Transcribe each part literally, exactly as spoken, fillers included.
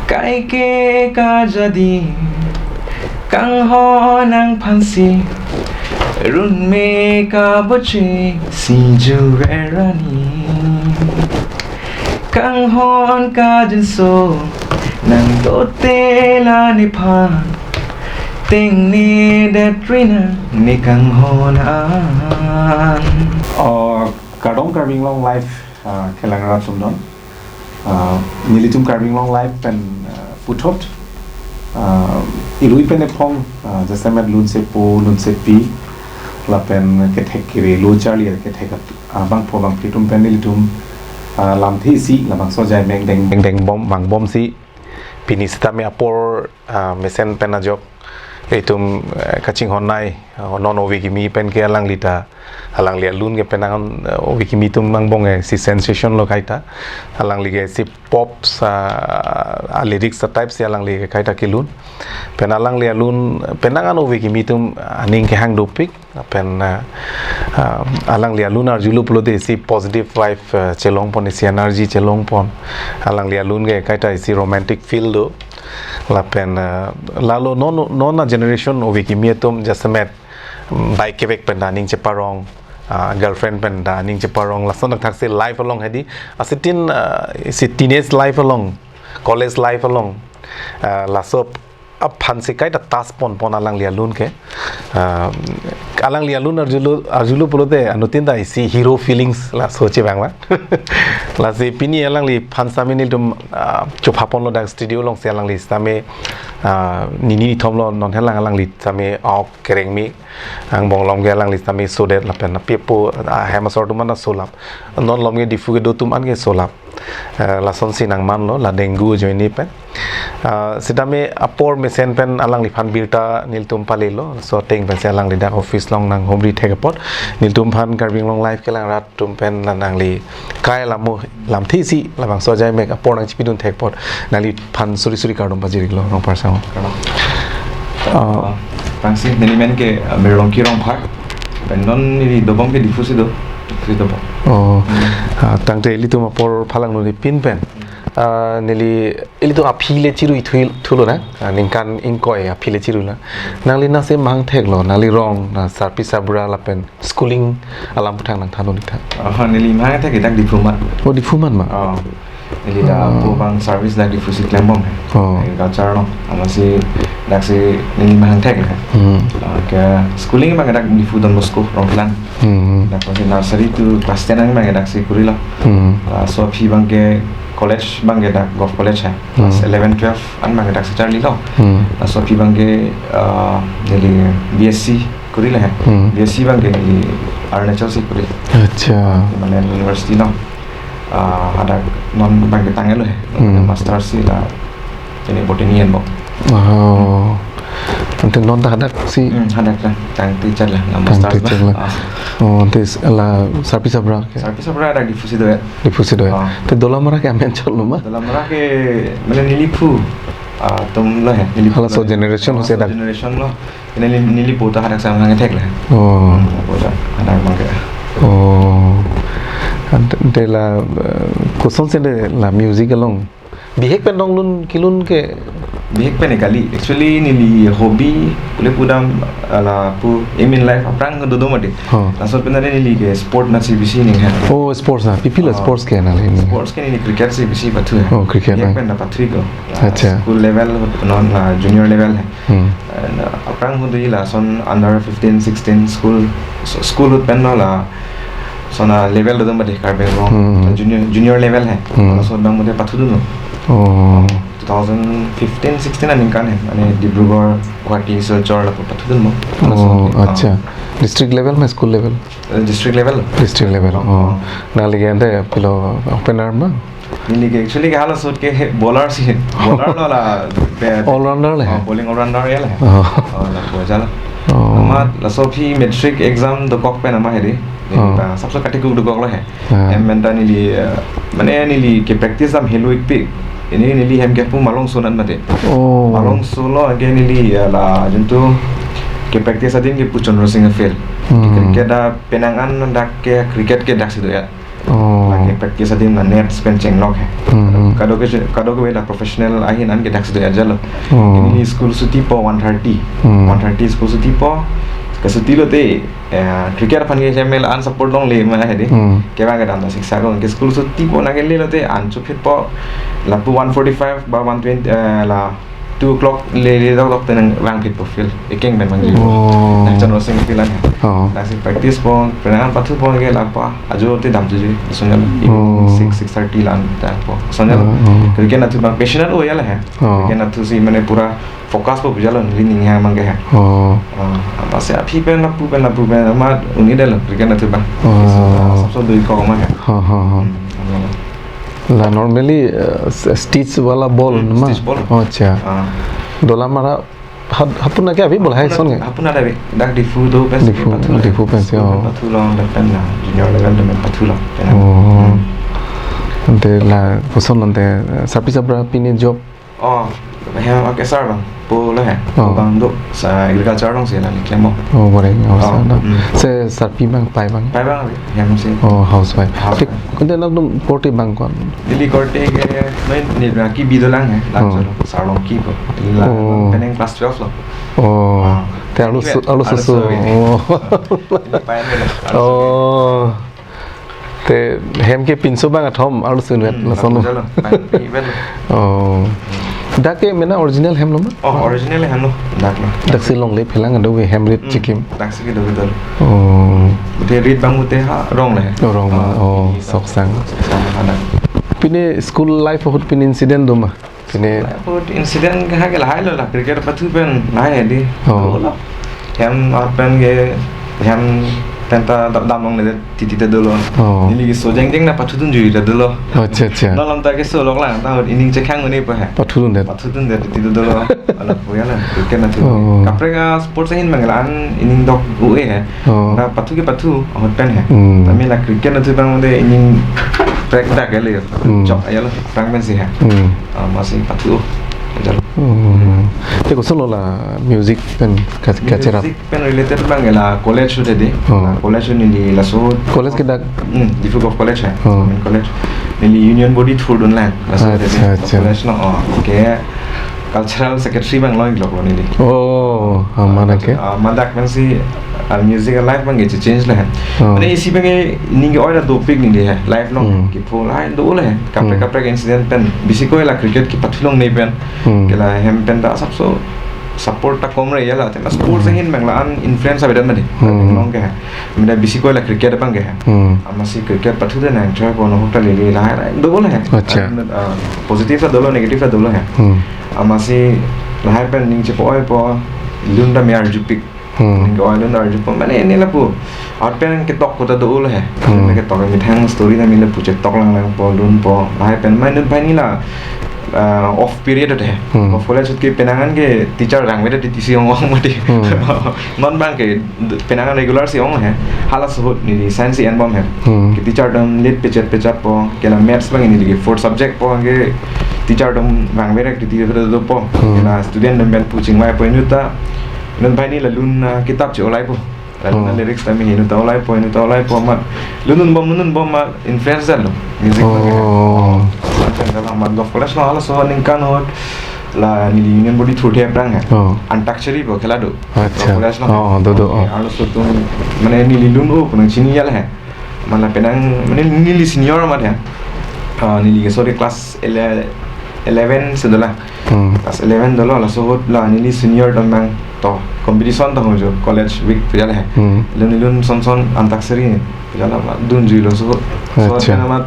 Kaike kajadi kanghon nangphansi, runme kaboche si juverani. Kanghon kajinso nangdote la nephan, tengnedet ri nang ne kanghon an. Oh, kardom Karbi Anglong Live, ah, kelang rat atum non. Ah, nelitum Karbi Anglong Live pen, ah, puthot, ah, irui pen ephong, ah, jasemet lunsepo, lunsepi, lapen kethek kere lo charli kethek, ah, bangpho bangphi atum pen nelitum, ah, lamthe isi, labangso ajai mek deng deng deng bom, vangbomsi, pini sitame apor, ah, mesen pen ajok itum, eh, kachinghon nai, ah, non ove kimi pen ke alangli ta, alangli alun ke penang, eh, ove kimi atum angbong, eh, si sensation lo kaita. Alangli ke si pop, ah, a lyrics a type si alangli ke kaita kelun. Pen alangli alun penang an ove kimi atum aning kehang dopik. Pen, ah, ah, alangli alun arjulo pulote si positive vibe, ah, chelongpon, isi energy chelongpon. Alangli alun ke kaita isi romantic feel do. Lapen, ah, lalo non, non a generation ove kimi atum jasemet, mm, bike kevek pen ta aning cheparong, ah, girlfriend pen ta aning cheparong, lason thakthak si life along hedi, asitin, ah, si teenage life along, college life along, ah, laso aphan si kaita touch ponpon alangli alun ke. Ah, alangli alun arjulo, arjulo pulote anuttin ta isi hero feelings laso chevang ma. Lasi pini alangliphan sitame nelitum, ah, chophaponlo dak studio alongsi alangli sitame, ah, nini nithom lo non helang alangli sitame ok kerengmi angbong along ke alangli sitame sodet lapen api apo, ah, hem asor atum an ta solap. Non along ke Diphu kedo atum an ke solap. Eh, lasonsi nangmanlo, la dengue ajoine pen. Ah, sitame apor mesen pen alangliphan birta nelitum palelo, laso ateng pensi alangli dak office along nanghumri thek apot. Nelitumphan Karbi Anglong Live kelang rat atum pen la nangli kai lamo lamthe isi, labangso ajai mek apor nangchipidun thek apot, nangliphan suri suri kardom pajir-iklo, Rongpar Sangho. Kardom. Ah. Tangsi, neli men ke, ah, Mirlongki Rongphar. Pen non neli dobom ke Diphu si do. Diphu si dobom. Oh. Hmm. Ah, tangte ilitum apor phalangno ni pin pen. Ah, neli, ilitum aphi le chirui thu, thulo na. Ah, ningkan ingkoi aphi le chirui na. Nangli nase mahang theklo, nangli rong, na sarpi sabra lapen schooling alam aphuthak nangthanlo nitha. Ah, neli mahang thek dak Diphu mat. Oh, Diphu mat ma? Oh. Neli dak, oh, pu abang service dak Diphu si klembom he. Oh. Agriculture along. Amatsi daksi neli mahang thek he. Hmm. Ah, ke schooling abang dak Diphu Don Bosco, Rongphilan. Hmm. Dak si nursery to class ten abang daksi kurilo. Hmm. Ah, laso aphi abang ke college abang ke dak Govt College he. Class, hmm, eleven, twelve an abang daksi charlilo. Hmm. Laso aphi abang ke, ah, neli B S C kurilo he. Hmm. B S C abang ke neli Arunachal si kuri. Acha. Himalayan University along. Ah, hadak non abang ke tanglo he. Hmm. Master si la, chini botany angbong. Wow. Ante non ta hadaksi? Hmm, hadak la. Tang teacher la, la master la. Tang teacher la. Ah. Oh, ante s-, la sarpi sabra ke? Sarpi sabra dak Diphu si do ya. Diphu si do ya. Ah. Te Dolamara ke amen chotlo ma? Dolamara ke, mane neli phu, ah, atum lo he. Neli phu. Halaso lo he. Generation, halaso generation lo. Neli, neli pu ta hadak si mahang thek le. Oh. Hmm, pu ta hadak abang ke. Oh. Ante, ante la, eh, kosonsi de la music along bihek pen dong lun kelun ke? Bihek pen kali. Actually, neli hobby, pule pudam, ah, lapu aim in life aphrang dodo mati. Oh. Laso pen neli ke sport nangsi bisi ning he. Oh, sports na. Pi pi la, oh, sports ke nangli ning? Sports ke neli cricket si bisi pathu he. Oh, cricket na. Bihek pen ta pathu-iklo. Acha. School level ahut non la junior level he. Hmm. And, uh, aphrang ahut do lason under fifteen, sixteen school, so, school ahut pen lo lason a level dodun mati Karbi Anglong. Hmm. Junior, junior level he. Hmm. Laso abang mati pathudunlo. Oh. Two thousand fifteen, sixteen aningkan he. Mane Dibrugarh, Guwahati, Silchar lapu pathudunlo. Oh, laso, ah, acha. District level ma school level? Eh, district level. District level. Oh. Oh. Nangli ke ante pilo opener ma? Neli ke actually ke halaso ahut ke he, bowler si, bowler lo la, be-, all-rounder le he? Oh, bowling all-rounder ya le he. Oh. Oh, lapu aja lo. Oh. Amat laso aphi matric exam dokok pen amat hedi. Neli, oh, ta sabse katikuk dokoklo he. Ah. Hem pen ta neli, eh, mane neli ke practice dam helo-ikpik. Pini neli hem ke pu Malongso an mati. Oh. Malongso lo ke neli, eh, la juntu ke practice adin ke pu Chandra Singh Field. Hmm. Cricket ta penang an dak ke cricket ke daksi do ya. Oh. Lake practice adim la nets pen chenglok he. Hmm, hmm. Kadokave, kadokave la professional ahin an ke dak sida ajalo. Oh. Neli school suti po one thirty. Hmm. One thirty school suti po. Kasuti lote, eh, cricket aphan ke H M L an support longle ma he di. Hmm. Kevang kedam ta siksa ko. Ke school suti po nangkele lote an chupit po lapu one forty-five ba one twenty, eh, la two o'clock le le dok dok te nangvangphit po field. Ekeng pen vangji. Oh. Nang chon rosing field an. Oh. Nang si practice po, penang pathu po ke lapa. Ajo te dam tuju. Sonjalo. Oh. Six, six thirty lan ta po. Sonjalo. Oh, oh. Cricket athu abang passionate o ya la he. Oh. Cricket athu si mane pura focus po jalo neli ning hang mang ke he. Oh. Ah, apa si aphi pen lapu pen lapu pen amat un-e detlo cricket athu abang. Oh. Sabse dui ko ma he. Ha, ha, ha. Hmm, ano. La normally, uh, s-, stitch wala ball, hmm, ma? Stitch ball. Oh, acha. Ah. Dolamara hat-, hapuna ke avi ball hai son ke? Hapuna ave. Dak Diphu do pen Diphu, pathu lo. Diphu pen si, oh. Pathu lo, dak pen la junior level do pen pathu lo. Oh. Hmm. Ante la koson ante, eh, sarpi sabra pine job. Oh, hem ake sar abang. Po lo he. Oh. Abang do sa agriculture along si la ni klem mo. Oh, boring. Oh, oh, sa na. Hmm. Se sarpi abang, pai abang. Pai abang, hem si. Oh, housewife. Housewife. Te, kunde nak dum korte abang kon. Neli korte ke, noi ni na ki bidolang he. Lang, oh, chalo. Sarlongki ko. La, oh, penang class twelve lo. Oh. Ah. Te arlo, iya, su-, arlo, arlo susu. Susu ini. Oh. Neli pai ni lo. Arlo susu. Oh. Te hem ke pinso abang athom arlo sunvet. Hmm, lason lo. Jalo. Pai, pai, pai lo. Oh. Dak ke mena original hem lo ma? Oh, original hem lo. Dak lo. Dak si longle phelang ado ke hem rit, hmm, chikim. Dak si kedo kedo. Oh. Te rit abang mute ha rong le. Oh, rong ma. Oh, oh, ini sok sang. Sok sang ada. Pine school life ahut pine incident do ma? Pine. Life ahut incident ke ha ke lahai lo la, cricket pathu pen lahai di. Oh. Dolo. Hem ahut pen ke, hem pen ta dam, dam longle titi ta dolo. Oh. Neli keso jeng jeng na pathudun jui ta dolo. Oh, acha, acha. Non alam ta keso lok lang ta ahut ining chekhang un-e po he. Pathudun det. Pathudun det titi ta dolo. Ala puya la, cricket athu. Oh. Kaprek a sports ahin abang la an ining dok u-e he. Oh. Na pathu ke pathu ahut pen he. Hmm. Tame la cricket athu abang de ining prek dak ke le. Hmm. Chok ajalo, prang pen si he. Hmm. Ah, masih pathu ajalo. Hmm. Te koson lo la music pen ka-, kacherap? Music pen related abang la college ahut di. Oh. La college ahut neli laso. College ke dak? Hmm, Diphu Govt College he. Oh. Government College. Neli union body thurdun lang. Laso ahut di. Acha, acha. College along, oh, ke cultural secretary abang lo-ik lok lo neli. Oh, ah, mana ke? Ah, madak pen si, ah, music life abang ke change le he. Oh. Mane isi abang ke ning ke oi ra dopik neli he, life along. Hmm. Kepho lahai dolo he. Kaprek, hmm, kaprek incident pen. Bisi ko la cricket kepathu longle pen. Hmm. Ke la hem pen ta sabse support ta kom re ya la. Te ma sports, hmm, ahin abang la an influence avedet mati. Hmm. Along ke he. Mane bisi ko la cricket abang ke he. Hmm. Amatsi cricket pathu de nang choi ko no hok ta lele lahai dolo he. Acha. Ah, positive ta dolo, negative ta dolo he. Hmm. Amatsi lahai pen ning chepo-oi po, lun ta me arjupik. Hmm. Ning ke-oi lun arjupo. Mane neli lapu. Ahut pen ketok ko ta dolo he. Hmm. Mane ketok methang story ta me lapu chetok lang lang po, lun po. Lahai pen mane banghini la, ah, off period ahut he. Hmm. Off college ahut ke penang an ke teacher rang veda titi si ong ong mati. Hmm. Non abang ke penang an regular si ong he. Halaso ahut neli science si enbom he. Hmm. Ke teacher atum late pechet pechet po. Ke la maths abang neli ke fourth subject po ke teacher atum rang veda titi dopo. Hmm. Ke la student atum pen pu chingvai po inut ta. Inut banghini la lun, ah, kitap che-olai po. La lun, oh, lyrics ta me inut ta olai po, inut ta olai po amat. Lun un bom, lun un bom amat influence lo. Music lo ke. Oh. Sampai dalam amat Govt College lo halaso aningkan ahut la neli union body thurthe aphrang he. Oh. Antakshari po khela do. Acha. Govt College lo. Oh, do, do, oh. Halaso atum mane neli lun o punang chini ya la he. Mane penang, mane neli senior amat he. Ah, neli ke sorry class ele-, eleven si dolang. Hmm. Class eleven dolo, laso ahut la neli senior atum abang to competition ta ho jo college week pu jala he. Hmm. Lun lun son son antaksari pu jala ma dun juilo so. So, acha, pen amat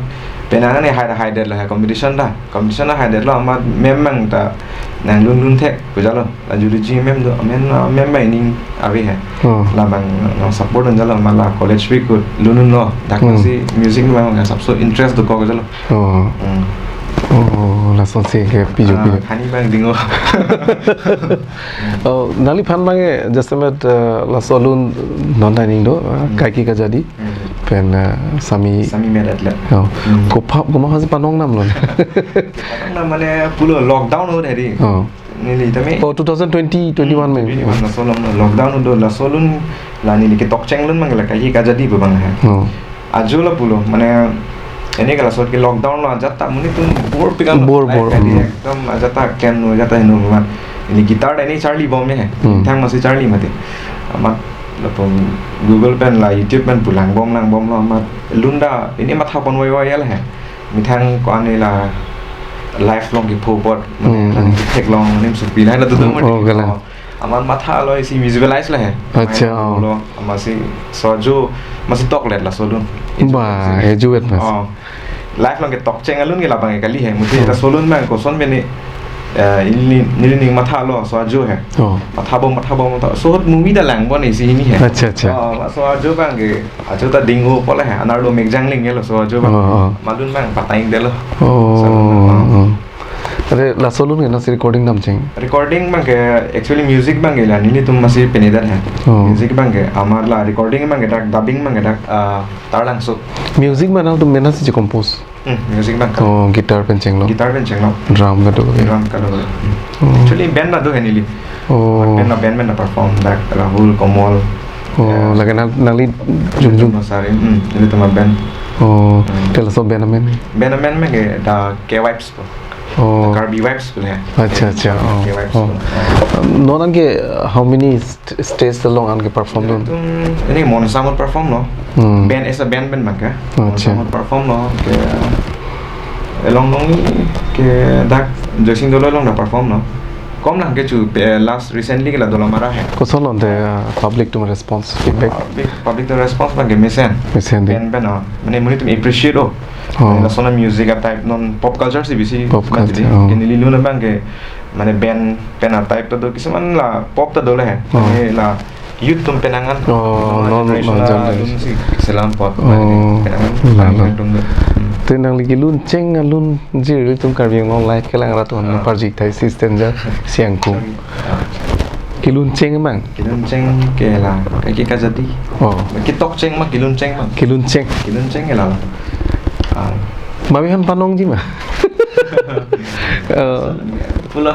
penang ne hai hai det la he competition ta. Competition ta hai det lo amat ma'am abang ta nang lun lun thek pu jalo. La juruji ma'am do, ma'am, ma'am abang ining ave he. Hmm. Labang nang support un jalo ma la college week ahut lun lun lo. Dak, hmm, si music abang nang sabse interest dokok jalo. Oh. Hmm. Oh, lason si ke piju, ah, piju. Hani abang dingo. Oh, nangliphan abang ke, just a minute, uh, laso alun non dining do, uh, hmm, Kaike Kajadi. Hmm. Pen, uh, Sami. Sami Medat le. Oh. Hmm. Kopa, komat aphan si panong nam lo? Panong nam mane pulo lockdown ahut he di. Oh. Neli tame. Oh, two thousand twenty, twenty-one, hmm, mein. Twenty-one laso alun lockdown ahut do laso alun la neli ketok cheng alun abang la Kaike Kajadi pu abang he. Oh. Ajo lapulo, mane, ini ke laso ke lockdown lo, ajat ta monit atum bor pik an lo. Bor, bor, live kali, hmm. Ekdom ajat ta klem lo, ajat ta heno man. Ini guitar ta ini charli bom ya, he. Hmm. Thang masi charli mati. Amat lapu Google pen la YouTube pen pu lang bom, lang bom lo amat. Lun ta ini matha pon wai wai ya la he. Methang ko-an la live along kepho apot, mane, hmm, lang, hmm, theklong, nim supi la, la tu tu, hmm, mati. Oh, galang. Amat matha lo isi visualize la he. Acha, main, oh, lo, amatsi so ajo, amatsi toklet laso alun. Ba, ajo vet mas. Oh. Live along ketok cheng alun ke labang ke kali he. Mesti, oh, laso alun abang koson bene, eh, ini, neli ning matha lo so ajo he. Oh. Matha bom, matha bom, matha. So ahut movie ta lang bon isi ini he. Acha, acha. Oh, so ajo abang ke, ajo ta ding-o pu la he. Anar lo mek jangling ke laso ajo abang. Oh, oh. Malun abang patang det lo. Oh, so, oh, oh. Are, laso alun ke nangsi recording dam cheng? Recording abang ke, actually music abang ke la nelitum masi pini det he. Oh. Music abang ke, amar la recording abang ke dak, dubbing abang ke dak, ah, Taralangso. Music abang nangtum mena si compose? Hmm, music abang ke. Oh, guitar pen chenglo? Guitar pen chenglo. Drum kedo ke? Drum kedo ke. Hmm. Oh. Actually band ta do he neli. Oh. Band ta, band, band ta perform dak Rahul, Komol. Oh, ya. Lake nang, nangli jum jum. Jum Sari, hmm, nelitum abang. Oh, hmm. Te laso band amen? Band amen abang ke dak K Vibes. Oh. Karbi Vibes pu la he. Acha, acha. Oh. K Vibes. Oh. Oh. Um, non an ke, uh, how many st-, stage along an ke perform dun? Tum, ini Monsa ahut perform lo. Hmm. Band, as a band pen abang ke. Acha. Monsa ahut perform lo. Ke, along along ni ke dak Joysing Doloi along ta perform lo. Kom lang ke chu, eh, last recently ke la Dolamara he. Koson lo te, uh, public atum response, feedback? Public, public atum response abang ke mesen. Mesen dei. Pen pen, oh. Mane monit atum appreciate, oh. Oh. Mane lason a-music a-type non pop culture si bisi. Pop culture, oh. Ke neli lun abang ke, mane band pen a-type ta do, kisuman la pop ta do la he. Oh. Mane la youth atum pen angan. Oh, non, non, generation non, a-, generation. Alun si selam pop. Oh, mane pen angan. La, la. Pen angan atum do. Hmm. Te nangli kelun cheng alun jir atum Karbi Anglong Live kelang rat atum, ah, parjik thai si stand ja siang kung. Sorry. Keluncheng abang? Keluncheng ke la, kaike kajadi. Oh. Ketok cheng ma, keluncheng ma. Keluncheng. Keluncheng ke la. Ah. Mami han panong ji ma? Eh, pulo.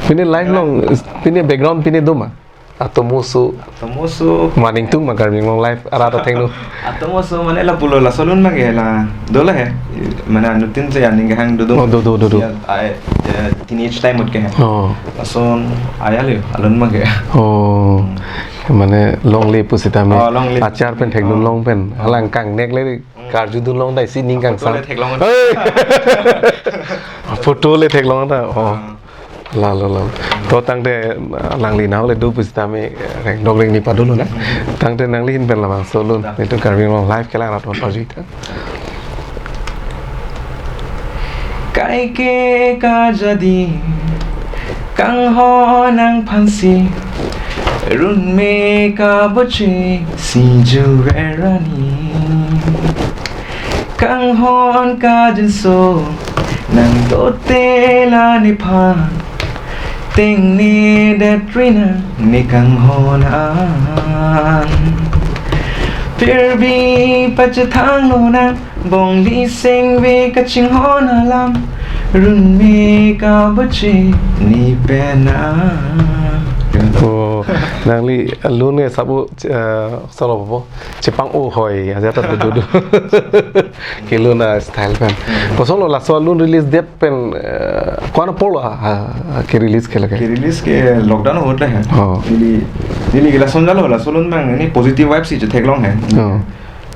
Pine live along, pine background pine do ma? Atomoso. Atomoso. Maning tung ma Karbi Anglong Live arat athengno. Atomoso mane lapulo, laso alun abang ke la do la he. Mane anuttin si aning kehang do do. Oh, do, do, do, do. Si a-, a-, eh, teenage time ahut ke he. Oh. Lason ajat lo alun abang ke. Oh. Hmm. Mane longle pusitame. Oh, longle. Achar pen thekdun, oh, long pen. Oh. Halang kangnek le, hmm, karjudun long dei si ning kangsam. Photo le theklong. Hey! Photo le theklong ta. Oh. Ah. Lalo, lalo. To tangte, uh, nangli nau le do pusitame, uh, rengdok rengni padolo na. Tangte nangli ahin pen labangso alun. Da. Netum Karbi Anglong Live kelang rat atum parjik tha. Kaike kajadi, kanghon nangphansi, runme kaboche si juverani. Kanghon kajinso nangdote la nephan, tengne det ri nang ne kanghon an. Pirbi pachethang lonang, bongli sengve kachinghon alam, runme kaboche ne pen an. Oh, nangli alun ke sabo, eh, solo bo. Chepang-o hoi, ajat ta do do do. Kelun a-style pen. Hmm. Koson lo laso alun release date pen, eh, ko-an apor lo, ah, ah, ke-release ke lake? Ke-release ke lockdown ahut la he. Oh. Neli, neli ke lason jalo, laso alun abang ini Positive Vibes si chetheklong he. Oh.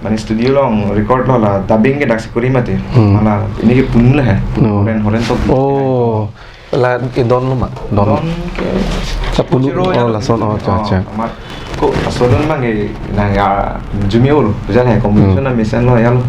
Mane studio along record lo la, dubbing ke daksi kori mati. Hmm. Mala, ini ke Punu la he. Punu, oh, Horen, Horen Tokbi. Oh. La, eh, Don lo ma? Don. Don ke Sapulu, Sapulu, oh, ya. Lason, oh, acha, oh, acha. Amat ko laso alun abang ke nang ya jumi olo, jala he composition, hmm, na mesen lo ya lo.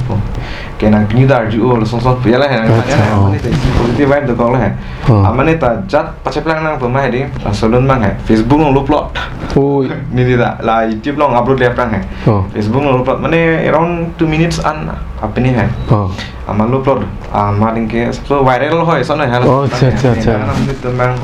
Ke nangpini ta arju olo, song song ya la he, nang, acha, ya la he, oh. Mane te si Positive Vibe dokok la he. Oh. Amane ta jat pacheplang nang pu ma he dei, laso alun abang he. Facebook along upload. Oi. Neli ta la YouTube along upload le aphrang he. Oh. Facebook along upload. Mane around two minutes an apini he. Oh. Amat upload, amat anke, so viral hoi, so na hal. Oh, acha, acha, acha. Nang nang itu mang,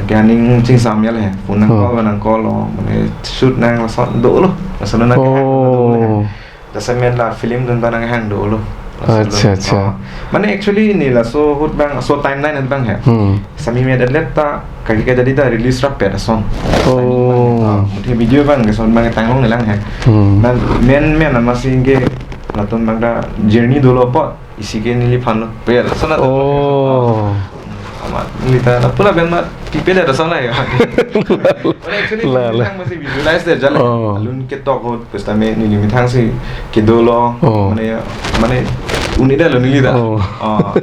ke aning chingsam ya la he. Phone nang, oh, call, nang call lo, mane shoot nang lason dolo. Lason nang, oh, kehang dolo. Jasa men la film dun abang nang kehang dolo. Lason, acha, dolo, acha. Oh. Mane actually ini laso ahut abang, so timeline abang he. Hmm. Sami me det let ta, kaike kajadi ta release rapet ason. Oh. Ah, muthe video abang ke son abang tang longle lang he. Hmm. Mane men men amatsi ke Latum bang ta journey dolo apot, isi ke neliphan lo. Pu ya, lason atum. Oh. Amat neli ta, pura ben mat, pipe de lason la ya. Mane actually, la, la. Neli masih visualize de jale. Oh. Alun ketok ahut, pesta me neli methang si kedolo. Oh. Mane, mane, un-edetlo neli ta. Oh. Oh.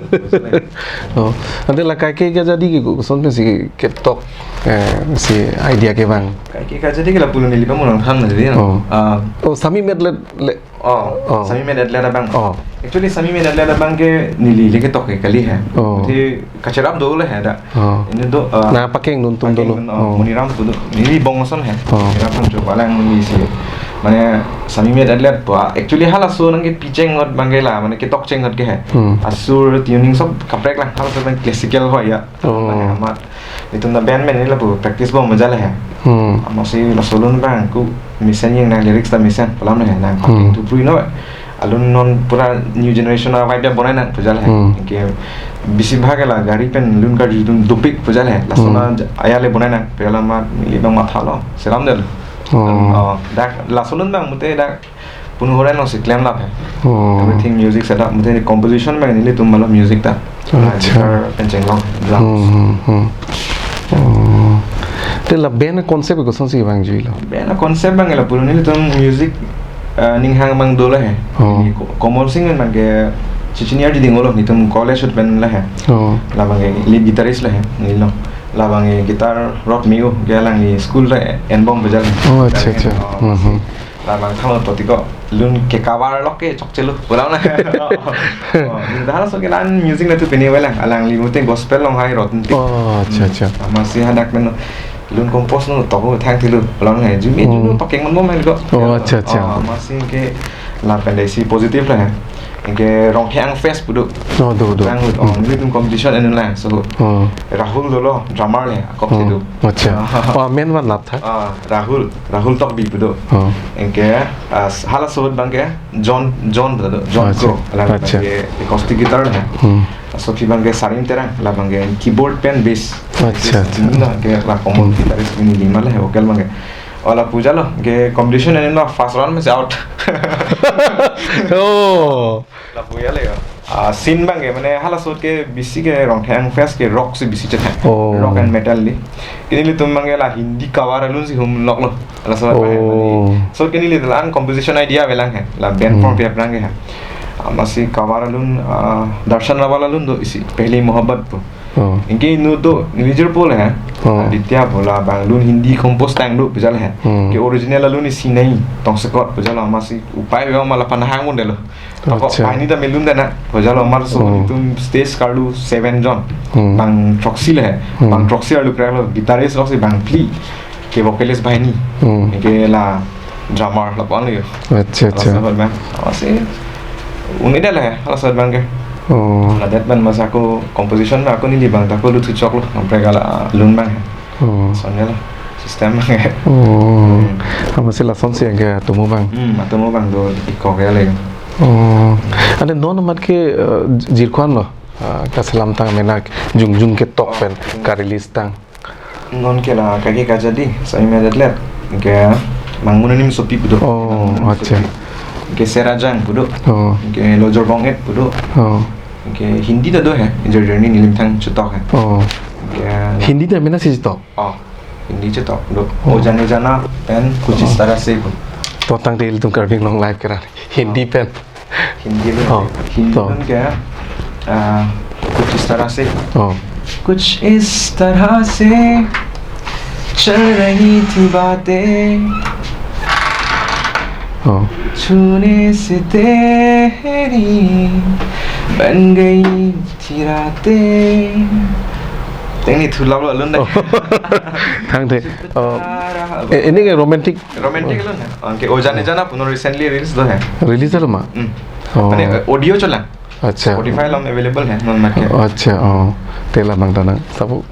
Oh. Ante la kaike kajadi ke koson pensi ketok, eh, si idea kevang. Kaike kajadi ke lapu neli pamurang ham na jadi. Oh. Ah. Oh, sami medley le. Oh, oh. Sami medley abang. Oh. Actually, sami medley abang ke neli le ketok ke kali he. Oh. Te kacherap dolo he dak. Oh. Ini do, ah, na pakeng nuntum dolo. Pakeng dun, oh, oh. Moniram pu do. Neli bong ason he. Oh. Moniram pun coba lang neli si. Mane sami medley pu. Actually, halaso nangkepi cheng ahut bang ke la, mane ketok cheng ahut ke he. Hmm. Asur tuning sob kaprek lang, halaso bang classical ho ya. Oh. Mane amat. Itum na band men neli lapu practice bom jale he. Hmm. Amatsi laso alun bang ku mesen yang nang lyrics ta mesen pu alam he nang pakeng, hmm, thuprui no. Alun non pura new generation a vibe bonai nang pu jale he. Hmm. Ke bisi bhag la gari pen lun karju dun dopik pu jale he. Laso, hmm, na aya le bonai nang pu jale amat neli bang mathalo. Seram del. Oh. Oh, dak laso alun bang mute dak punu horai nangsi klemlap he. Oh. Everything music setup, mute composition bang nelitum malo music ta. Acha. Guitar pen chenglok, drums. Hmm, hmm, hmm. Oh. Te la band concept kosonsi bang juilo? Band concept bang la punu nelitum music, eh, ninghang bang dolo he. Oh. Neli Ko-, Komol Sing bang ke chichinir di dingolo, nelitum college ahut pen la he. Oh. Labang ke lead guitarist la he, neli lo. Labang ke guitar rock miu ke alangli school ta enbom bejal. Oh, acha, acha. Oh, hmm, hmm. Labang thang lo totiko lun ke cover lok ke chokchelo. Pulang na. Oh, oh. Dak halaso ke la-an music nangthu pini avelang. Alangli mute gospel along hai rotten tik. Oh, acha, acha. Hmm. Amatsi hadak pen lun compose no tok thang thilu. Pulang na. Jumi, hmm, jumi pakeng man bom ko. Oh, acha, acha. Oh, amatsi ke lapen isi positive la he. Anke Rongtheng Fest pu do. Oh, do, do. Rang, oh, hmm, nelitum competition anu lang. So, oh, Rahul dolo, drummer le, akop, oh, si do. Acha. Ah. Oh, amen vanlap tha. Ah, Rahul, Rahul Tokbi pu do. Oh. Anke, ah, s-, halaso ahut bang ke John, John pu do, John, acha, Kro. Alang, acha, bang ke acoustic guitar le. Hmm. Laso aphi bang ke Sarim Terang, labang ke keyboard pen bass. Acha, bass, acha. Ini la ke la common, hmm, guitarist ini lima le, vocal bang ke. Oh, lapu jalo, ke competition anu lo first round mesi out. Oh. Lapu ya le ya. Ah, scene bang ke, mane halaso ahut ke bisi ke Rongtheng Fest ke rock si bisi chethan. Oh. Rock and metal di. Ke nelitum bang ke la Hindi cover alun si humloklo. Halaso ahut bang ke, oh, mane. So ke neli la-an composition idea avelang he. La band form, hmm, pi aphrang ke he. Amatsi cover alun, ah, Darshan Rawal alun do isi Pehli Mohabbat pu. Oh. Anke inut do, neli jirpo le he. Oh. Aditya pu labang alun Hindi compose tang do pu jale he. Hmm. Ke original alun isi nai, tongsekot pu jalo amatsi upai be ma lapan hang un delo. Ako, acha, banghini ta melun dana, pu jalo amatsi, oh, nelitum stage karlu seven jon. Hmm. Bang throksi le he. Hmm. Bang throksi arlu kreklo, guitarist throksi bang phli. Ke vocalist banghini. Hmm. Anke la drummer lapu-an yo. Acha, acha. Halaso ahut bang. Amatsi un-edet le he, halaso ahut bang ke. Oh. Ladak bang masa ako composition bang ako neli bang ta ako luthu choklo. Kaprek alam alun bang he. Oh. Lason ya la. System bang he. Oh. Hmm. Amatsi lasonsi anke atomo bang. Hmm, atomo bang do ikok ya le. Oh. Ante non amat ke, eh, jirko-an lo. Ah, kaselam tang mena jongjung ketok pen, oh, ka-release tang. Non ke la Kaike Kajadi, Sami Medetlet, ke Mangmun Anim Sopi pu do. Oh, Mangmun Anim, acha, Sopi. Ke Serajang pu do. Oh. Ke Lojor Bong-et pu do. Oh. Ke Hindi ta do he, Journey, Nilim Thang chetok he. Oh. Ke Hindi ta mena si chetok? Oh, Hindi chetok do. Oh. O Jane Jana pen Kuch Is Tarah Se pu. To tangte ilitum Karbi Anglong live keran. Hindi pen. Hindi alun. Oh, Hindi to. Alun ke, ah, Kuch Is Tarah Se. Oh. कुछ इस तरह से चल रही थी बातें, oh, छूने से तेरी बन गई थी रातें. Tengni thu lap lo alun dak. Oh. Tangte. Oh. Eh, ini ke romantic. Romantic alun he. Anke O Jane Jana pu non recently release do he. Release lo ma? Hmm. Oh. Mane, eh, audio cholang. Acha. Spotify along available he, non make. Acha, oh. Te labang ta nang, sabu. Oh.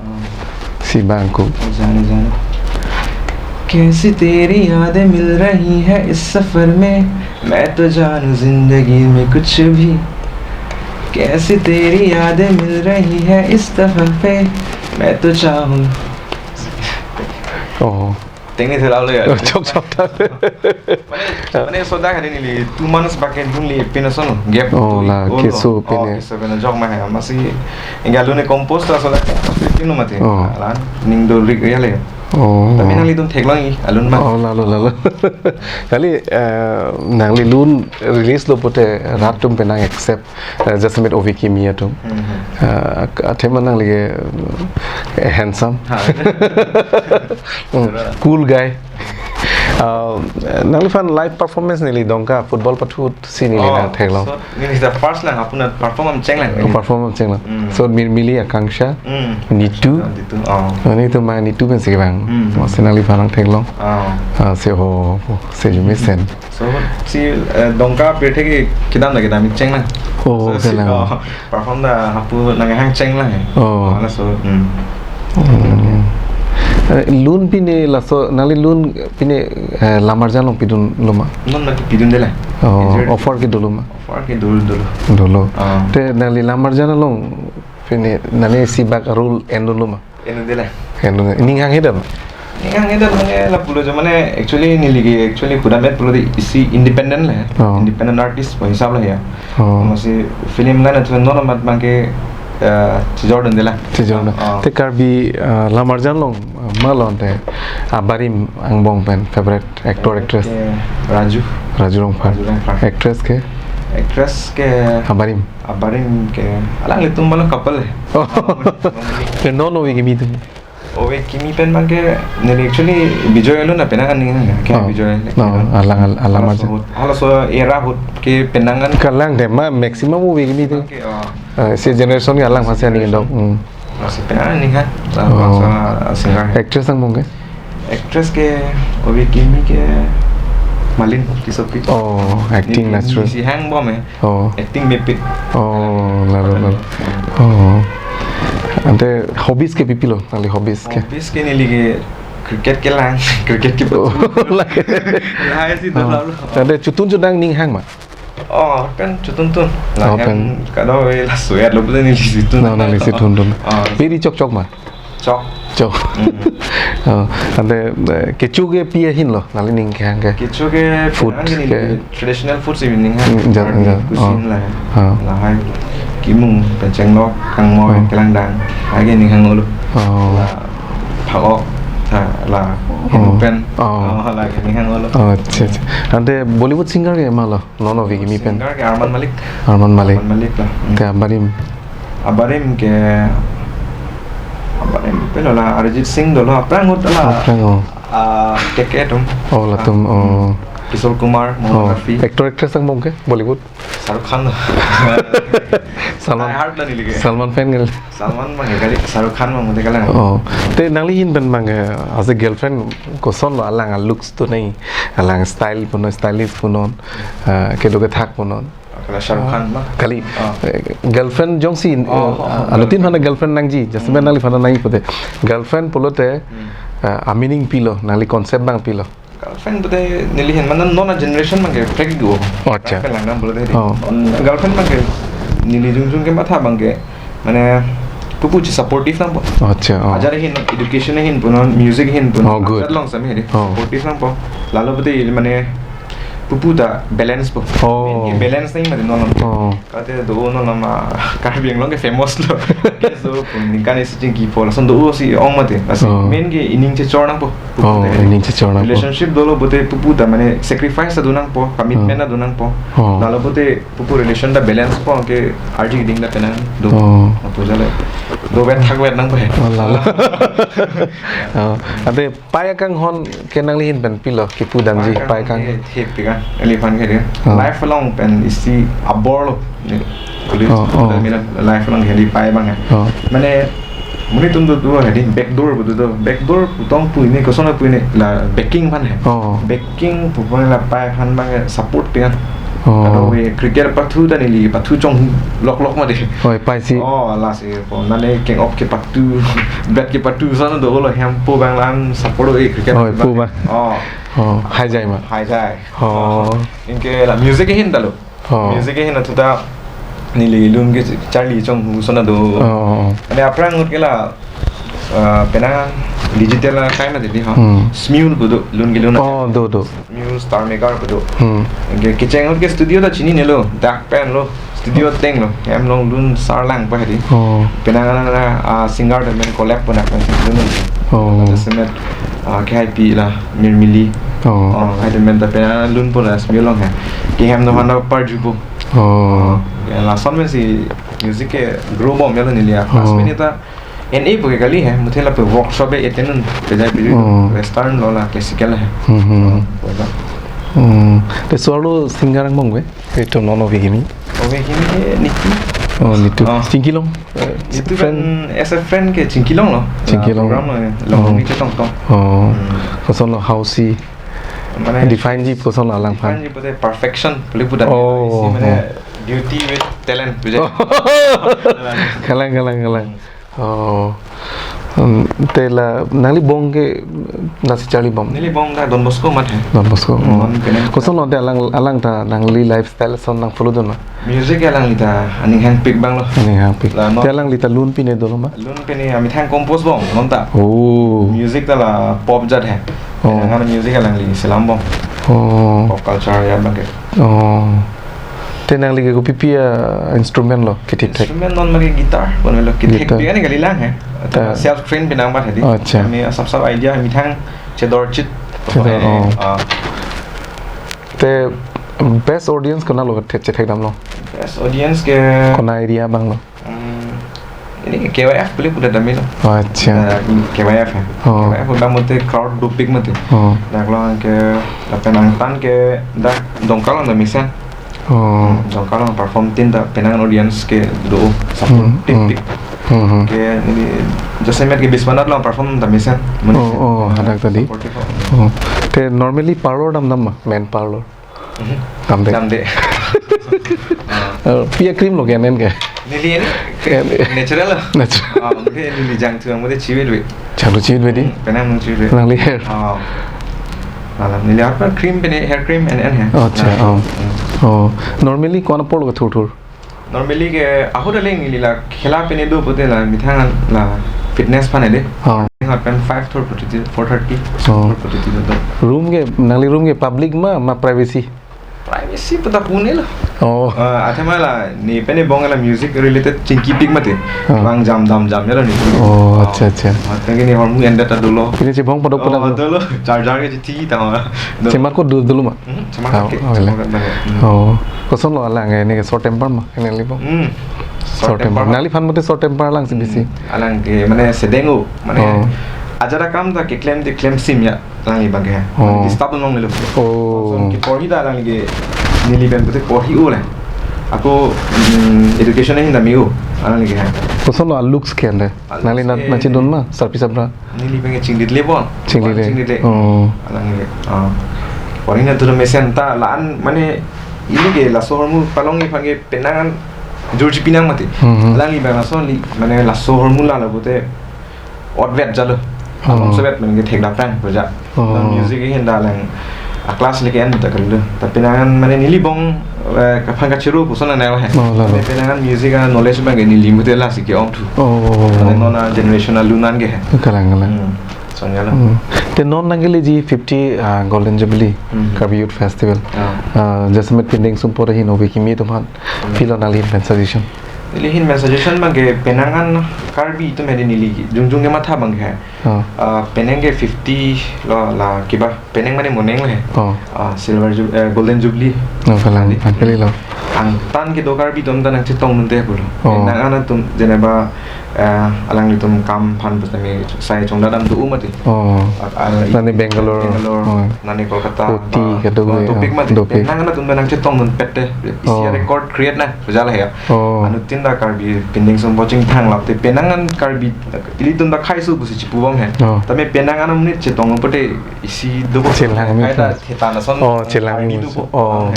Si bang ko. O Jane Jana. कैसी तेरी यादें मिल रही है इस सफर में, मैं तो जानू जिंदगी में कुछ भी। कैसी तेरी यादें मिल रही है इस सफर पे, मैं तो चाहूँ। Oh. Tengni thela lo ya. Oh, chok chok ta. Mane, mane soda hari neli two months back in dunli pin ason gap. Oh, la, oh, keso oh, pine. Keso pine jok ma hai. Masi enga lun compose ta soda. Pin no mati. Oh. Alan ning do rik ya le. Oh. Tapi nanglitum theklong i alun ma. Oh, lalo, lalo. Kali, eh, nanglilun release lo pute rat atum penang accept, eh, jasemet Ove Kimi atum. Hmm. Eh, ak-, athema nangli ke, eh, handsome. Ha. Hmm, cool guy. Uh, nangliphan live performance neli Dongka football pathu si neli nangtheklong. So, neli the first lang apuna perform am cheng lang. Oh, perform am cheng lang. Hmm. So, Mirmili, Akanksha, Hmm. Nitu. Nitu. Oh. Ani tu ma Nitu pen si bang. Hmm. Mo si nangliphan nangtheklong. Oh. Ah, si ho, ho, si jumi sen. So, si, eh, Dongka pirthe ke kedam da kedam cheng lang. Oh, so, si, kelang. Oh, perform da hapu nanghang cheng lang. Oh. Ala so, hmm. Hmm. Eh, lun pine laso, nanglilun pine, eh, Lamarjan along pidun lo ma? Non lagi pidunde lang. Oh, injured. Offer ke dolo ma? Offer ke dolo, dolo. Dolo. Ah. Te nangli Lamarjan along pine nangli isi bak role endun lo ma? Endunde lang. Endun. Ning hanghe dam? Ning hanghe dam mane lapulo jo mane actually neli ke actually kudamet pulo di isi independent le. Oh. Independent artist pu hisab le ya. Oh. Masi film line athu non amat abang ke, eh, chijordunde lang. Chijordun. Oh. Te Karbi, eh, Lamarjan along, eh, malon te abarim angbong pen favorite actor, actress? Ke Raju. Raju Rongphar. Raju Rongphar. Actress ke? Actress ke Abarim. Abarim ke alanglitum balo couple le. Oh. Te non Ove Kimi atum? Ove Kimi pen abang ke neli actually Bijoy alun na penang aning ya. Ke Oh. Bijoy le. No, alang al-, alang Halaso aja. Ahut, halaso era ahut ke penang an. Kalang dema maximum Ove Kimi atum. Ke, oh. Eh, si generation ke alang masih aning dok. Hmm. Masih penang aning ha. Lah, Oh. Bangsa singer. Actress angbong ke? Actress ke Ove Kimi ke Malin Tissopi. Oh, acting Neli natural. Si hangbom eh. Oh. Acting mepik. Oh, lalo, lalo. Oh. Ante hobbies ke pipilo, nangli hobbies ke? Hobbies ke neli ke cricket kelang, cricket ke Oh, betul. Lagi. Lahai si Oh. Dolo. Ante chotun chodang ning hang ma? Oh, kan chotuntun. Oh, Lah, kan. Kan kadokave laso ya lo pute neli si tun. No, nangli si thuntun. Oh. Piri chokchok ma? Chok. Chok. Mm. Oh, ante, eh, kecho ke pi ahin lo, nangli ning kehang ke? Kecho ke Food penang ke neli ke? Traditional food si ning hang. Mm, ja, Karbi ja. Cuisine Oh. Lah. Oh. Lahai kimung, pen chenglok, kangmoi, Oh. Kelangdang. Lake ning hang olo. Oh. La phak-ok, tha, la Oh. Henu pen. Oh. Oh, lake ning hang olo. Oh, acha, acha. Ante Bollywood singer ke ma lo? Non Ove Kimi pen. Singer ke Arman Malik. Arman Malik. Arman Malik la. Hmm. Te abarim? Abarim ke, abarim pilo la Arijit Singh dolo, aphrang ahut la. Aphrang, oh. Ah, K K atum. Oh, latum, Ah, oh. Hmm. Kishore Kumar, Mohammad Oh, Rafi. Actor actress angbong ke Bollywood? Shah Rukh Khan. Salman. Die hard la neli ke. Salman fan nel. Salman abang ya kali, Shah Rukh Khan abang mate kalang. Oh, te nangli ahin pen abang, eh, as a girlfriend koson lo alang a-looks atum nai, alang style punon, stylist punon, eh, kedo kethak punon. Kala Shah Rukh Khan ma? Kali, Oh. eh, girlfriend jongsi, Oh, eh, oh, oh, anutin girlfriend. Aphan girlfriend nangji, just Hmm. Nangli aphan nangji pute. Girlfriend pulote, Hmm. eh, a-meaning pilo, nangli concept abang pilo? Girlfriend pute neli ahin mane non a-generation abang ke prek do. Oh, acha. Girlfriend langdam pulote. Oh. Non girlfriend abang ke neli jongjong kematha abang ke mane pupu chi supportive nangpo. Oh, acha, oh. Ajar ahin, education ahin punon, music ahin punon, Oh, good. Ajar along sami hedi. Oh. Supportive nangpo. Lalo pute mane pupu ta balance po. Oh. Main ke balance nangji mati non. Oh. Kate do non nama Karbi Anglong ke famous lo. Ke so ningkan isi chingki po lason do si ong mati. Lasi Oh. Main ke ining chechor nangpo. Oh, Pute ining chechor nangpo. Relationship dolo pute pupu ta mane sacrifice ta do nangpo, commitment Oh. ta do nangpo. Oh. Lalo pute pupu relation ta balance po ke arji ding ta penang do. Oh. Apo jale. Dovet thakvet nangpo he. Oh, lalo. Oh, ante pai akanghon ke nangli ahin pen pilo, kipu damji, pai akang. Pai akang ke thip pi kan, neli aphan ke dia. Oh. Life along pen isi abor lo. Ni, kulit Oh, oh. Mina life along hedi pai abang ya. Oh. Mane, monit atum do do hedi backdoor pu do do. Backdoor pu tong pu ini, koson pu ini, la backing aphan he. Oh. Backing pu aphan la pai aphan abang ya support pi kan. Oh. Kadokave cricket pathu ta neli pathu chonglok lok mati. Oh, pai si. Oh, lasi. Po, nane keng-op kepatu, bat kepatu, sana do lo hempo abang lan support o, eh, cricket Oh, abang. Pu abang. Oh. Oh, hai jai ma? Hai jai. Oh. Anke la music ahin ta lo. Oh. Music ahin athu ta neli lun ke charli chonghu sana do. Oh, oh, oh. Mane aphrang ahut ke la, eh, penang Digital akai mati di ho. Hmm. Smule pu do, lun kelun. Oh, do, do. Smule, Star Maker pu do. Hmm. Ke, kecheng ahut ke studio ta chininelo, dak pen lo, studio ateng lo. Hem along lun sarlang pa hedi. Oh. Penang ana, ah, singer ta men collab pon dak pen lun. Oh. Jasemet, ah, K I P la, Mirmili. Oh. Oh, hai ta men ta penang lun pon la Smule along he. Ke hem do manda parjupo. Oh. Ya, lason pensi music ke grow bom ya lo neli ya. Pas Oh. pen ta en e pu ke kali he, muthe lapu workshop e attend un, pejai piju, Oh. western lo la classical he. Hmm, hmm. Oh, bola. Hmm. Te so arlo singer angbong ve? Etum non ove kimi? Ove kimi ke Nitu. Oh, Nitu. Oh. Chingki Long? Eh, Nitu friend? Kan as a friend ke Chingki Long lo. Chingki Long. La program lo, Oh. Longri chetong tong. Oh. Hmm. Koson lo hausi? Mane Define ji koson lo alang aphan? Define ji pute perfection, puli pudan. Oh, Isi mane oh. Beauty with talent, pujai. Oh. Kalang, kalang, kalang. Oh. Hmm, te la nangli bong ke nasi charli bom? Neli bong ta Don Bosco mat he. Don Bosco. Hmm, Oh. Don Bosco. Koson lo te alang, alang ta nangli lifestyle ason nang follow dun ma? Music alangli ta aning hangpik bang lo. Aning hangpik. La non Te alangli ta lun pine dolo ma? Lun pine amethang compose bom non ta. Oh. Music ta la pop jat he. Oh. Nang music alangli selam bom. Oh. Pop culture ya bang ke. Oh. Te nangli ke kopipi a instrument lo kethekthek? Instrument non mane guitar, bon lo kethek Guitar. Pi ani kali lang he. Ta. Self train pinang ba hedi. Acha. Ami asap sap idea amethang chedor chit. Chedor, Eh, oh. ah. Te best audience konat lo the chethek damlo? Best audience ke Konat area bang lo? Hmm, ini K Y F puli puda damlo. Oh, acha. Eh, in K Y F he. Oh. K Y F puda mate crowd dopik mate. Oh. Dak lo ke lapen angtan ke dak Dongka along damesen. Oh. Hmm, Dongka along perform tin ta penang audience ke do Hmm, supportive hmm. pik. Hmm, hmm. Ke ini Jasemet ke Biswanath along perform damesen. Oh, oh, hadak tadi. Supportive. Oh. Te normally parlor dam dam ma, men parlor? Mhm. Damde. Damde. Eh, pi a cream lo ke nen ke? Neli ini Ke nen. natural lo. Natural. Ah, mungkin neli jangthu mungkin chiwit wit. Jangthu chiwit wit di? Hmm, penang mung chiwit wit. Nangli hair. Oh. Alam neli apa cream pene hair cream en en he. Oh, acha, Nah, oh. hmm. Oh, normally ko-an apor lo ke thurthur? Normally ke ahut aling neli la khela pene do pute la methang la fitness aphan de. Oh. Ngat pen five thur pute four thirty. Oh. Four thirty do. Room ke, nangli room ke public ma, ma privacy? Privacy puta pune lo. Oh. Ah, athema la ne pene bong la music related chingkipik mate. Oh. Bang jam dam jam ya lo ne. Oh, acha, acha. Mate ke ne hormu endet ta dolo. Pine chibong padok Oh, padok. dolo. Charger ke chithi ta ma. Dolo. Chemar ko du dulu ma? Hmm, chemar Oh, ke, oh, chemar le. ke banyak. Hmm. Oh. Koson lo alang ini ke short temper ma, ini libo. Hmm. Short Short temper. temper. Nangli aphan mate short temper alang si bisi. Hmm. Alang ke mane sedeng o, mane Oh. ajat akam ta keklem de klem sim ya, alang ibang ke. Oh. Disturb nong lelo. Oh. Son ke porhi ta alang ke neli pen pute porhi o le. Ako, hmm, education ahin dami o, alang ke. Koson lo looks ke ande? Nangli na, Looks ke nachi dun ma, sarpi sabra? Neli pen ke chinglit le bon. Chinglit le. Chinglit le. Oh. Alang le. Ah. Porhi na tu mesen ta la-an mane ili ke laso hormu palong iphan ke penang an jur chipinang mate. Hmm, hmm. Alang li bang laso li mane laso hormu la la pute otvet jalo. Oh. Along sovet mane ke thek dapang ko ja. Oh. Non music ahin ta alang a class le ke en ta kalo. Ta penang an mane neli bong, eh, kaphan kachiru puson na nang he. Oh, lalo. Mane penang an music a knowledge bang ke neli mute la si ke-ong thu. Oh. Mane non a generation alun an ke he. Kalang, kalang. Hmm. Son ya lo. Hmm. Te non nangkeleji fifty, ah, Golden Jubilee, Hmm. Karbi Youth Festival. Ah. Ah, jasemet pindeng sumpot ahin ove kimi atum aphan. Hmm. Pilo nangli ahin pen suggestion? Neli ahin pen suggestion bang ke penang an Karbi atum hedi neli jongjong kematha bang ke. Ah. Ah, penang ke fifty lo la kiba penang mane moneng le. Oh. Ah, silver ju-, eh, Golden Jubilee. Oh, kalang, Kali. Angkali lo. Angtan kedo Karbi atum ta nangchetong dunde pulo. Oh. Penang an atum jeneba, eh, alanglitum kam aphan pusitame sai chongdadam do mati. Oh. Ah, ah, Nani Bangalore. Bangalore, Oh. nani Kolkata, Uti, ba, kedo ba, ya. Dopik mati. Dopik. Penang an atum ta nangchetong dunpet te. Isi Oh. record create na, sejala ya. Oh. Anuttin ta Karbi pindeng sumpot chingthang lap te penang an Karbi ilitum ta khaisu pusi chipu bom he. Oh. Tame penang an amonit chetong pute isi do Chelang mi khai ta pho. theta na son Oh, chelang Karbi mi do pho. Oh.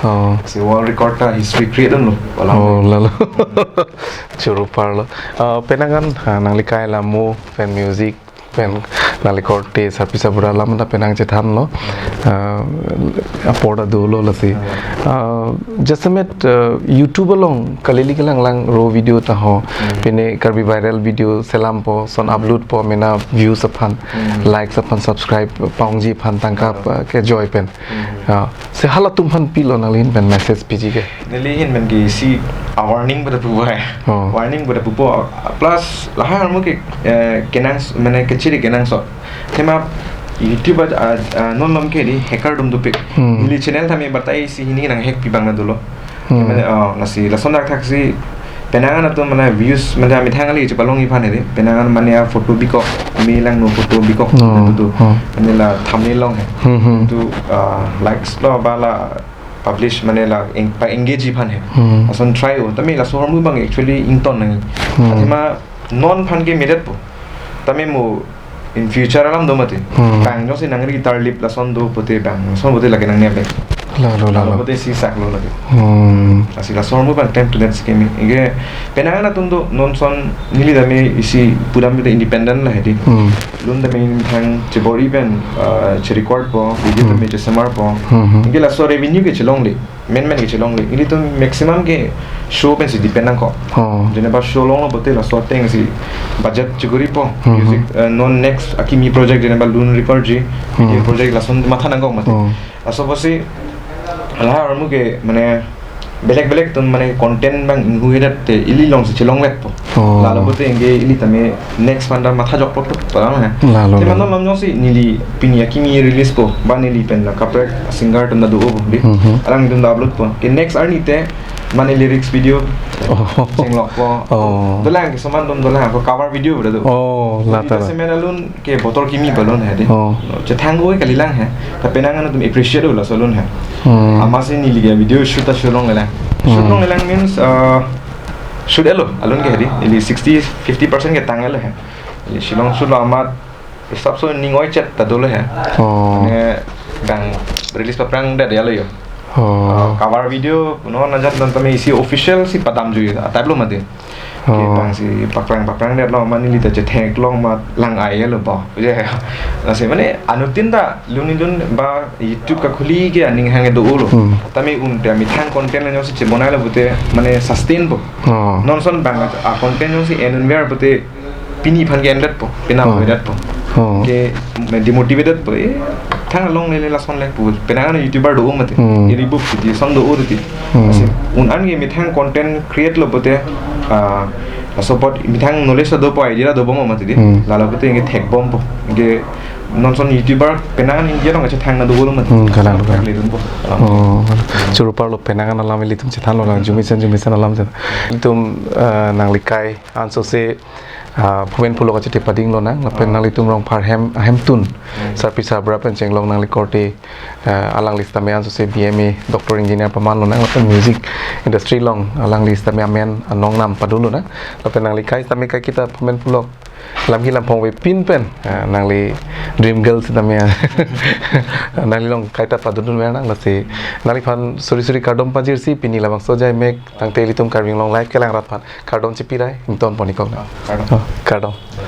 Oh. Si world record ta history create dunlo. Wala. Oh, lalo. Choro parlo. Ah, penang an, ha, nangli kai la mo pen music pen Nangli korte sarpi sarbura alam ta penang chethanlo. Ah, apor ta dolo lasi. Ah, jasemet, ah, YouTube along kalili kelang langro video ta ho. Hmm. Pine Karbi viral video selampo, lason uploadpo, mena views aphan, Hmm. likes aphan, subscribe pa-ongji aphan tangka, Hmm. ah, kejoi pen. Hmm. Ah, si halatum aphan pilo nangli ahin pen message piji ke? Neli ahin pen ke isi a-warning pu ta pupo hai. Oh. Warning pu ta pupo. Plus lahai armu ke, eh, kenang s-, mane kechiri kenangsot. Athema YouTube a, a, a, non malom ke di hacker atum dopik. Hmm. Neli channel tame batai isi hini nang hack pi abang ta dolo. Hmm. Mane, ah, lasi lason dak thaksi penang an atum mane views mane amethang kali chepalongji aphan hedi. Penang an mane a-photo bikok, me langno photo bikok, No. nang tu. Oh. Mane la thumbnail along he. Hmm, hmm. Tu, ah, likes lo ba la publish mane la eng-, pa-engage ji aphan he. Hmm. Lason try-o. Tame laso ahormu abang actually ington nangji. Hmm. Athema non aphan ke medetpo. Tame mo in future alam do mati. Hmm. Bang jongsi nangri tarlip lason do pute bang. Lason pute lake nangne bang. Lalo, lalo. Lalo pute si saklo lake. Hmm. Lasi laso ahormu abang time to dance kemi. Ike penang an atum do non lason neli tame isi pudam pute independent la hedi. Hmm. Lun tame methang chebor-i pen, ah, che-record po, video Hmm. tame chesemarpo. Hmm, hmm. Ike laso revenue ke chelongle. Menmen ke chelongle. Ilitum maximum ke show pensi depend nangkok. Oh. Jeneba show longlo pute laso atengsi budget chekuripo. Hmm, Music, hmm. eh, non next akimi project jeneba lun record ji, video Hmm. project lason matha nangkok mati. Oh. Laso apotsi lahai armu ke mane belek belek atum mane content abang inghuhedet te ili alongsi chelongvekpo. Oh. Lalo pute ike ili tame next aphan ta matha jokpo pu palang he. Lalo, Te lalo. Mano lam jongsi neli pini akimi release po, ba neli pen la kaprek singer atum ta do-o di. Mhm. Alangtum ta upload po. Ke next arni te mane lyrics video Oh. chenglokpo. Oh. Dolang ke saman atum dolang ko cover video pu ta do. Oh, Neli lata. ta semen alun ke botor kimi balun he di. Oh. Chethang oi kalilang he. Ta penang an atum appreciate-o laso alun he. Hmm. Amatsi neli ke video shoot ta shoot longlelang. Shoot Hmm. longlelang means, uh, shoot-etlo alun ke he di. Ili sixty, fifty percent ke tang-etlo he. Ili Shillong shoot-lo amat hisap so ning oi chet ta dolo he. Oh. Mane bang release paprang det ya lo yo. Oh. Uh, cover video, no, na jat non tame isi official si padam jui a type lo mati. Ke Oh. bang si paprang paprang det lo, mane neli ta chetheklong ma lang ai lo ba. Je. Lasi mane anuttin ta lun-i lun ba YouTube kakhuli ke aning hang do-o lo. Hmm. Tame un te methang content lo si chebonai lo pute mane sustain po. Oh. Non lason bang a content lo si en unver pute pini aphan ke endetpo, pina Oh. endetpo. Oh. Ke demotivated po, eh, thang along lele lason le pu. Penang an YouTuber do-o mati. Hmm. Iri buk piti son do-o titi. Hmm. Lasi un an ke methang content create-lo pute, ah, laso apot methang knowledge dopo, idea dopo mo mati di. Hmm. Lalo pute ike thekbompo. Ike non lason YouTuber penang an India along kachethang na do-o lo mati. Hmm, kalang, kalang. Thekle dunpo. Oh, choro parlo penang an alam ilitum chethanlo lang, jumisen jumisen alam chethan. Ilitum, eh, nangli kai ansose, ah, phumen phulo kachete pading lonang, lapen Ah. nanglitum Rongphar hem, hemtun. Hmm. Sarpi sarbura pen chenglong nangli korte, ah, alangli sitame ansose B M A, doctor, engineer paman lonang, lapen music industry along alangli sitame amen anong nam pado lonang. Lapen nangli kai sitame kaiketa phumen phulo lamki lamphong avepin pen, ah, nangli dream girl sitame, ah, nangli along kaita padodun ver nang lasi nangliphan suri suri kardom pajirsi pini labangso ajai mek tangte ilitum Karbi Anglong Live kelang rat aphan kardom chipirai ingtonpon-ikok nang. Ah, kardom. Oh, kardom.